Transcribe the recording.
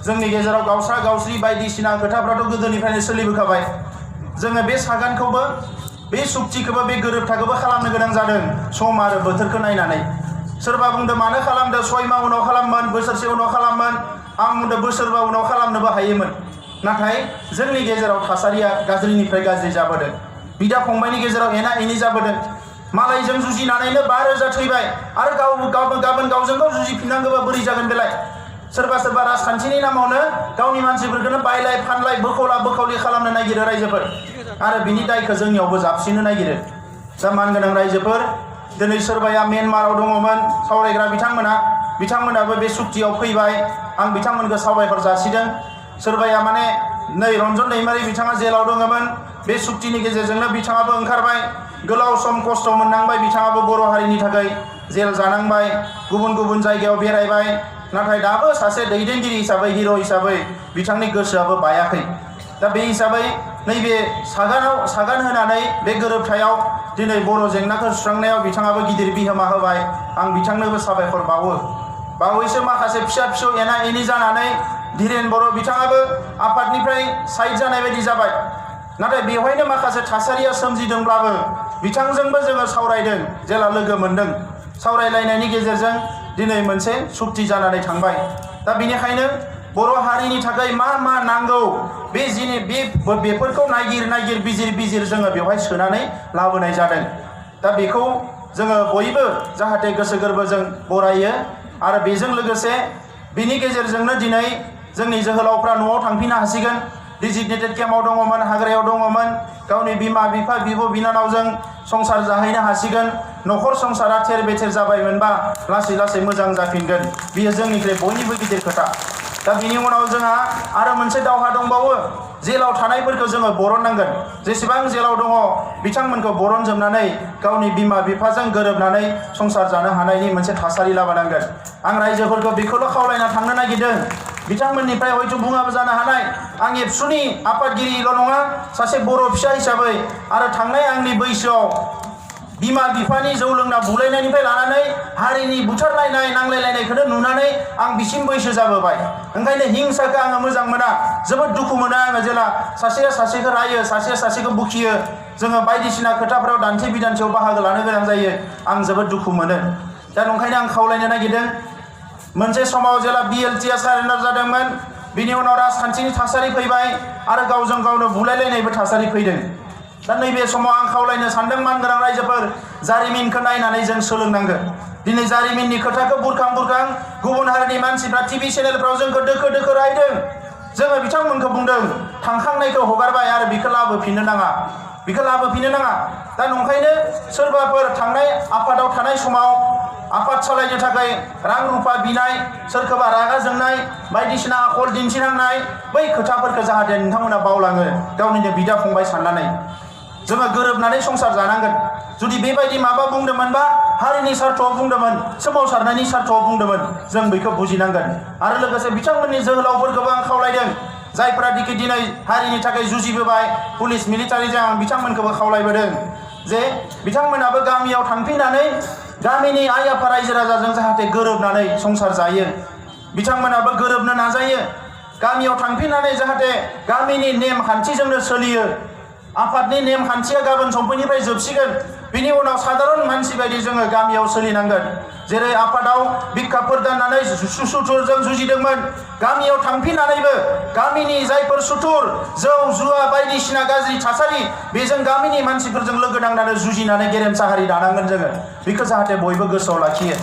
जोंनि गेजेराव गावस्रा गावस्रि बायदिसिना खोथाफ्राथ' गोदोनिफ्रायनो सोलिबोखाबाय। जोङो बे सागानखौबो बे सुक्तिखौबो बे गोरोबथाखौबो खालामनो गोनां जादों सम आरो बोथोरखौ नायनानै। सोरबा बुंदों मानो खालामदों 6 माह उनाव खालामोन, बोसोरसे उनाव खालामोन। आं बुंदों बोसोरबा उनाव खालामनोबो हायोमोन। नाथाय जोंनि गेजेराव थासारिया गाज्रिनिफ्राय गाज्रि जाबोदों। बिदा फंबायनि गेजेराव एना एनि जाबोदों। मालायजों जुजिनानैनो 5,000 थैबाय आरो गाबोन गावजों गाव जुजिफिननांगौबा बोरै जागोन बेलाय? सोरबा सोरबा राजखान्थिनि नामावनो गावनि मानसिफोरखौनो बायलाय फानलाय बोखावला बोखावलि खालामनो नागिरो रायजोफोर, आरो बिनि दायखौ जोंनियावबो जाबसिननो नागिरो। दा मानगोनां रायजोफोर, दिनै सोरबाया म्यानमाराव दङमोन सावरायग्रा बिथांमोनाबो बे सुक्तियाव फैबाय। आं बिथांमोनखौ साबायखर जासिदों। सोरबाया माने नै रन्जन दैमारि बिथाङा जेलाव दङमोन, बे सुक्तिनि गेजेरजोंनो बिथाङाबो ओंखारबाय। गोलाव सम खस्थ' मोननांबाय, बिथाङाबो बर' हारिनि थाखाय जेल जानांबाय, गुबुन गुबुन जायगायाव बेरायबाय। नाथाय दाबो सासे दैदेनगिरि हिसाबै, हिर' हिसाबै बिथांनि गोसोआबो बायाखै। दा बे हिसाबै नैबे सागान होनानै बे गोरोबथायाव दिनै बर' जेंनाखौ सुस्रांनायाव बिथाङाबो गिदिर बिहोमा होबाय। आं बिथांनोबो साबायखर बावो। बावैसो माखासे फिसा फिसौ एना एनि जानानै धीरेन बर' बिथाङाबो आफादनिफ्राय साइड जानाय बायदि जाबाय। नाथाय बेवहायनो माखासे थासारिया सोमजिदोंब्लाबो बिथांजोंबो जोङो सावरायदों, जेला लोगो मोनदों। सावरायलायनायनि गेजेरजों दिनै मोनसे सुक्ति जानानै थांबाय। दा बेनिखायनो बर' हारिनि थाखाय मा मा नांगौ बेफोरखौ नागिर बिजिर जोङो बेवहाय सोनानै लाबोनाय जादों। दा बेखौ जोङो बयबो जाहाथे गोसो गोरबोजों बरायो, आरो बेजों लोगोसे बिनि गेजेरजोंनो दिनै जोंनि जोहोलावफ्रा न'आव थांफिननो हासिगोन। डिजिगनेटेड केम्पआव दङमोन, हाग्रायाव दङमोन, गावनि बिमा बिफा बिब' बिनानावजों संसार जाहैनो हासिगोन। न'खर संसारा थेर बेथेर जाबायमोनबा लासै लासै मोजां जाफिनगोन। बियो जोंनिफ्राय बयनिबो गिदिर खोथा। दा बिनि उनाव जोंहा आरो मोनसे दावहा दंबावो। जेलाव थानायफोरखौ जोङो बरननांगोन। जेसेबां जेलाव दङ बिथांमोनखौ बरनजोबनानै गावनि बिमा बिफाजों गोरोबनानै संसार जानो हानायनि मोनसे थासारि लाबोनांगोन। आं रायजोफोरखौ बेखौल' खावलायना थांनो नागिरदों। बिथांमोननिफ्राय हयथ' बुङाबो जानो हानाय। आं एबसुनि आफादगिरिल' नङा, सासे बर' फिसा हिसाबै, आरो थांनाय आंनि बैसोआव बिमा बिफानि जौ लोंना बुलायनायनिफ्राय लानानै हारिनि बुथारलायनाय नांलायलायनायखौनो नुनानै आं बिसिम बैसो जाबोबाय। ओंखायनो हिंसाखौ आङो मोजां मोना, जोबोद दुखु मोनो आङो जेला सासेया सासेखौ रायो, सासेया सासेखौ बुखियो। जोङो बायदिसिना खोथाफोराव दान्थे बिदान्थेयाव बाहागो लानो गोनां जायो। आं जोबोद दुखु मोनो। दा ओंखायनो आं खावलायनो नागिरदों, मोनसे समाव जेला BLTआ सारेन्डार जादोंमोन, बिनि उनाव राजखान्थिनि थासारि फैबाय आरो गावजों गावनो बुलायलायनायबो थासारि फैदों। दा नैबे समाव आं खावलायनो सानदों मानगोनां रायजोफोर, जारिमिनखौ नायनानै जों सोलोंनांगोन। दिनै जारिमिननि खोथाखौ बुरखां गुबुन हारिनि मानसिफ्रा TV चेनेलफ्राव जोंखौ दोखो रायदों। जोङो बिथांमोनखौ बुंदों थांखांनायखौ हगारबाय आरो बेखौ लाबोफिननो नाङा। दा नंखायनो सोरबाफोर थांनाय आफादाव थानाय समाव आफाद सालायनो थाखाय रां रुफा बिनाय, सोरखौबा रागा जोंनाय, बायदिसिना आखल दिन्थिनांनाय, बै खोथाफोरखौ जाहाथे नोंथांमोना बावलाङो। गावनिनो बिदा फंबाय साननानै जोङो गोरोबनानै संसार जानांगोन। जुदि बेबायदि माबा बुंदोंमोनबा हारिनि सार्थआव बुंदोंमोन, सोमावसारनायनि सार्थआव बुंदोंमोन, जों बेखौ बुजिनांगोन। आरो लोगोसे बिथांमोननि जोहोलावफोरखौबो आं खावलायदों, जायफोरा दिनै हारिनि थाखाय जुजिबोबाय, पुलिस मिलिटारिजों, आं बिथांमोनखौबो खावलायबोदों जे बिथांमोनाबो गामियाव थांफिननानै गामिनि आइ आफा रायजो राजाजों जाहाथे गोरोबनानै संसार जायो। बिथांमोनाबो गोरोबनो नाजायो। गामियाव थांफिननानै जाहाथे गामिनि नेमखान्थिजोंनो सोलियो। आफादनि नेमखान्थिया गाबोन समफोरनिफ्राय जोबसिगोन। बिनि उनाव साधारन मानसि बायदि जोङो गामियाव सोलिनांगोन। जेरै आफादाव बिखाफोर दाननानै सुथुरजों जुजिदोंमोन, गामियाव थांफिननानैबो गामिनि जायफोर सुथुर, जौ जुवा बायदिसिना गाज्रि थासारि, बेजों गामिनि मानसिफोरजों लोगो नांनानै जुजिनानै गेरेमसा हारि दानांगोन जोङो। बेखौ जाहाथे बयबो गोसोआव लाखियो।